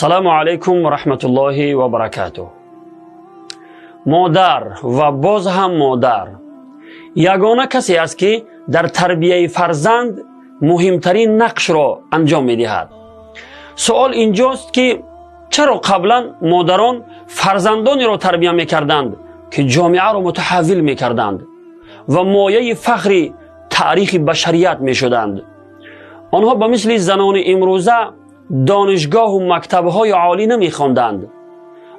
Ассалому алайкум ва раҳматуллоҳи ва баракатуҳ. Модар ва боз ҳам модар ягона касе аст, ки дар тарбияи фарзанд муҳимтарин нақшро анҷом медиҳад. Суол инҷост, ки чаро қаблан модарон фарзандонеро тарбия мекарданд, ки ҷомеаро мутаҳаввил мекарданд ва мояи фахри таърихи башарият мешуданд? Онҳо ба мисли занони имрӯза донишгоҳу мактабҳои олӣ намехонданд,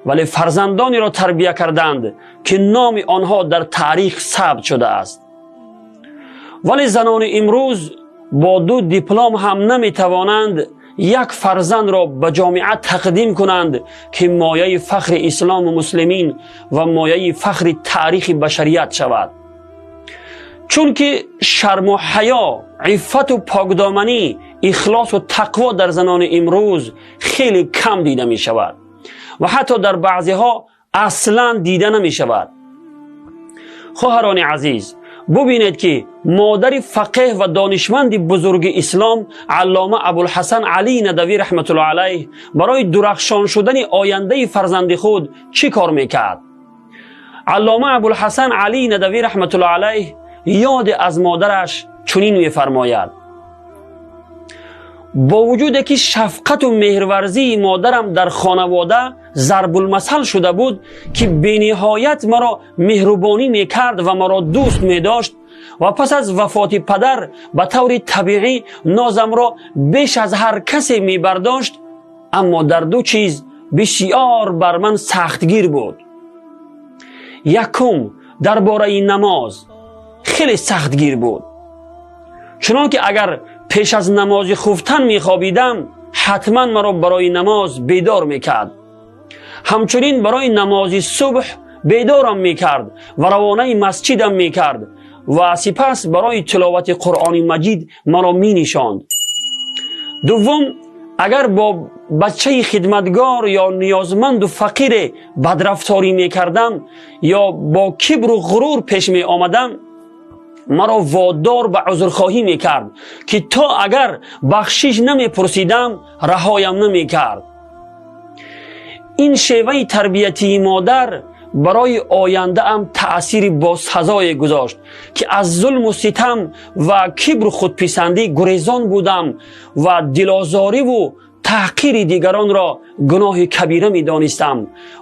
вале фарзандонеро тарбия карданд, ки номи онҳо дар таърих сабт шудааст. Вале занони имрӯз бо ду диплом ҳам наметавонанд як фарзандро ба ҷомеа тақдим кунанд, ки мояи фахри ислому муслимин ва мояи фахри таърихи башарият шавад. Чунки шарму ҳаё, иффату покдоманӣ, ихлосу тақво дар занони имрӯз хеле кам дида мешавад ва ҳатто дар баъзеҳо аслан дида намешавад. Хоҳарони азиз, бубинед, ки модари фақеҳ ва донишманди бузурги ислом, Аллома Абулҳасан Алӣ Надавӣ раҳматуллоҳ алайҳ, барои дурахшон шудани ояндаи фарзанди худ чӣ кор мекард. Аллома Абулҳасан Алӣ Надавӣ раҳматуллоҳ алайҳ ёде аз модараш чунин мефармояд: «Бо вуҷуде ки шафқату меҳрварзии модарам дар хонавода зарбулмасал шуда буд, ки бениҳоят маро меҳрубонӣ мекард ва маро дӯст медошт, ва пас аз вафоти падар ба таври табиӣ нозамро беш аз ҳар касе мебардошт, аммо дар ду чиз бисёр бар ман сахтгир буд. Якум, дар бораи намоз хеле сахтгир буд, чунон ки агар пеш аз намози хуфтан мехобидам, ҳатман маро барои намоз бедор мекард. Ҳамчунин барои намози субҳ бедорам мекард ва равонаи масҷидам мекард ва сипас барои тиловати Қуръони Маҷид маро менишонд. Дуввум, агар бо бачаи хидматгор ё ниёзманду фақире бадрафторӣ мекардам ё бо кибру ғурур пеш меомадам, маро водор ба узрхоҳӣ мекард, ки то агар бахшиш намепурсидам, раҳоям намекард. Ин шеваи тарбиятии модар барои ояндаам таъсири босазое гузошт, ки аз зулму ситам ва кибру худписандӣ гурезон будам ва дилозориву таҳқири дигаронро гуноҳи кабира медонистам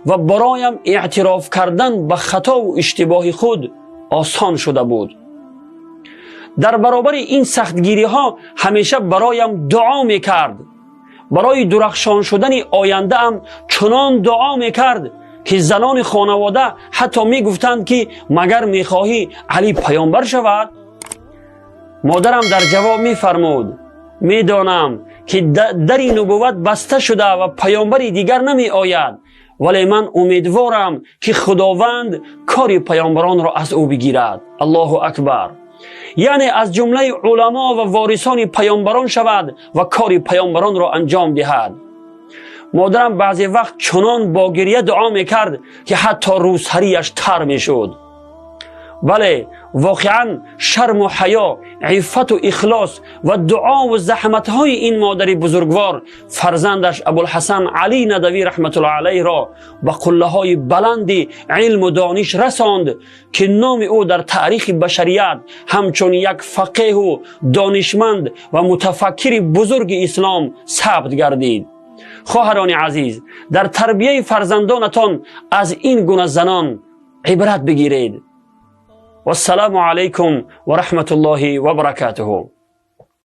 ва бароям эътироф кардан ба хатову иштибоҳи худ осон шуда буд. Дар баробари ин сахтгириҳо ҳамеша бароям дуо мекард. Барои дурахшон шудани ояндаам чунон дуо мекард, ки занони хонавода ҳатто мегуфтанд, ки магар мехоҳӣ Алӣ паёмбар шавад? Модарам дар ҷавоб мефармуд: медонам, ки дари нубувват баста шуда ва паёмбари дигар намеояд, вале ман умедворам, ки Худованд кори паёмбаронро аз ӯ бигирад. Аллоҳу акбар! Яъне аз ҷумлаи уламо ва ворисони паёмбарон шавад ва кори паёмбаронро анҷом диҳад. Модарам баъзе вақт чунон бо гирья дуо мекард, ки ҳатто рӯсарияш тар мешуд. Бале, воқеан шарму ҳаё, иффату ихлос ва дуову заҳматҳои ин модари бузургвор фарзандаш Абулҳасан Алӣ Надавӣ раҳматуллоҳ алайҳро ба қуллаҳои баланди илму дониш расонд, ки номи ӯ дар таърихи башарият ҳамчун як фақеҳу донишманд ва мутафаккири бузурги ислом сабт гардид. Хоҳарони азиз, дар тарбияи фарзандонатон аз ин гуна занон ибрат бигиред. Вассалому алайкум ва раҳматуллоҳи ва баракатуҳу.